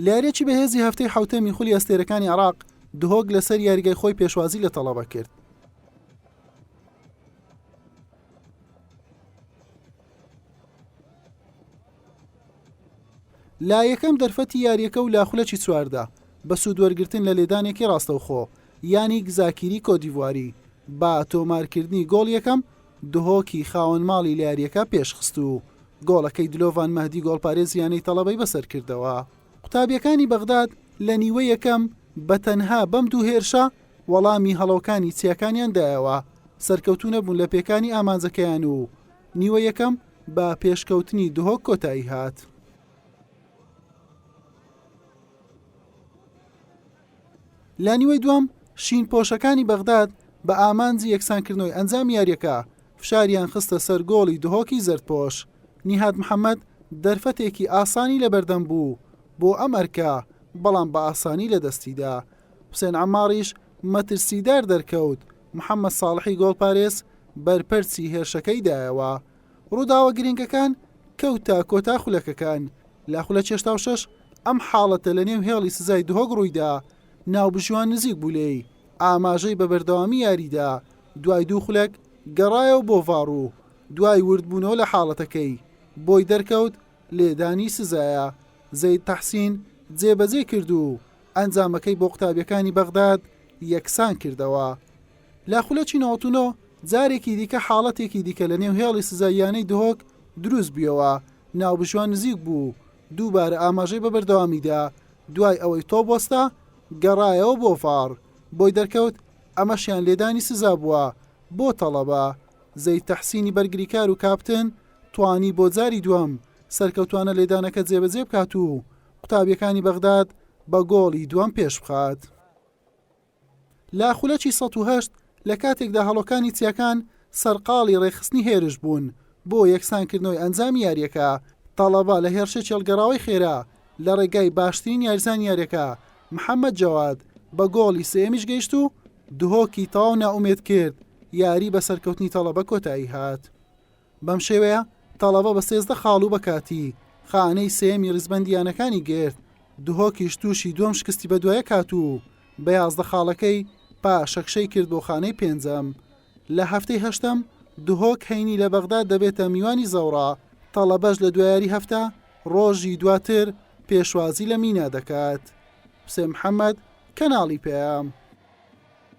لە یارییەکی بەهێزی هەفتەی حەوتەمی خولی ئەستێرەکانی عێراق، دهۆک لەسەر یاریگای خۆی پێشوازی لە تەڵەبە کرد. لە یەکەم دەرفەتی یارییەکە و لە خولەکی 14 بە سوودوەرگرتن لە لێدانێکی ڕاستەوخۆ یانیک زاکیری کۆتدیڤواری بە تۆمارکردنی گۆڵ یەکەم دهۆکی خاوەن ماڵی لە یارییەکە پێشخست و گۆڵەکەی دلۆڤان مەهدی گۆڵپارێزی یانەی تەڵەبەی بەسەرکردەوە. قوتابییەکانی بەغداد لە نیوەی یەکەم بە تەنها بەم دوو هێرشە وەڵامی هەڵۆکانی چیاکانیان دایەوە، سەرکەوتوو نەبوون لە پێکانی ئامانجەکەیان و نیوەی یەکەم بە پێشکەوتنی دهۆک کۆتایی هات. لە نیوەی دووەم شینپۆشەکانی بەغداد بە ئامانجی یەکسانکردنەوەی ئەنجامی یارییەکە فشاریان خستە سەر گۆڵی دهۆکی زەردپۆش، نیهاد محەمەد دەرفەتێکی ئاسانی لەبەردەم بوو بۆ ئەم ئەرکە، بەڵام بە ئاسانی لەدەستیدا، حوسێن عەماڕیش مەترسیدار دەرکەوت، محەمەد ساڵحی گۆڵپارێز بەرپەرچی هێرشەکەی دایەوە. ڕووداوە گرنگەکان کەوتە کۆتا خولەکەکان، لە خولەکی 86 ئەم حاڵەتە لە نێو هێڵی سزای دهۆک ڕوویدا، ناوبژیوان نزیک بوو لێی، ئاماژەی بە بەردەوامی یاریدا، دوای دوو خولەک گەڕایەوە بۆ ڤاڕ و دوای وردبوونەوە لە حاڵەتەکەی بۆی دەرکەوت لێدانی سزایە، زەید تەحسین جێبەجێی کرد و ئەنجامەکەی بۆ قوتابیەکانی بەغداد یەکسان کردەوە. لە خولەکی 99 جارێکی دیکە حاڵەتێکی دیکە لە نێو هێڵی سزای یانەی دهۆک دروست بوویەوە، ناوبژیوان نزیک بوو دووبارە ئاماژەی بە بەردەوامی دا، دوای ئەوەی تۆپ وەستا گەڕایەوە بۆ ڤاڕ، بۆی دەرکەوت ئەمەشیان لێدانی سزا بووە بۆ تەڵەبە، زەید تەحسینی بەرگریکار و کاپتن توانی بۆ جاری دووەم سەرکەوتوانە لێدانەکە جێبەجێ بکات و قوتابیەکانی بەغداد بە گۆڵی دووەم پێشبخات. لە خولەکی 108 لە کاتێکدا هەڵۆکانی چیاکان سەرقاڵی ڕێکخستنی هێرش بوون بۆ یەکسانکردنەوەی ئەنجامی یارییەکە، تەڵەبە لە هێرشێکی هەڵگەڕاوەی خێرا لە ڕێگای باشترین یاریزانی یارییەکە محەمەد جەواد بە گۆڵی سێیەمیش گەیشت و دهۆکی تەواو نائومێد کرد، یاری بە سەرکەوتنی تەڵەبە کۆتایی هات. بەم شێوەیە تەڵەبە بە 13 خاڵ و بە کاتی خانەی سێیەمی ریزبەندی یانەکانی گرت، دهۆکیش تووشی دووەم شکستی بەدوایەک هات و بە 11 خاڵەکەی پاشەکشەی کرد بۆ خانەی پێنجەم. لە هەفتەی هەشتەم دهۆک هەینی لە بەغداد دەبێتە میوانی زەوڕا، تەڵەبەش لە دوایاری هەفتە ڕۆژی دواتر پێشوازی لە مینا دەکات. حوسێن محەمەد، کەناڵی پەیام.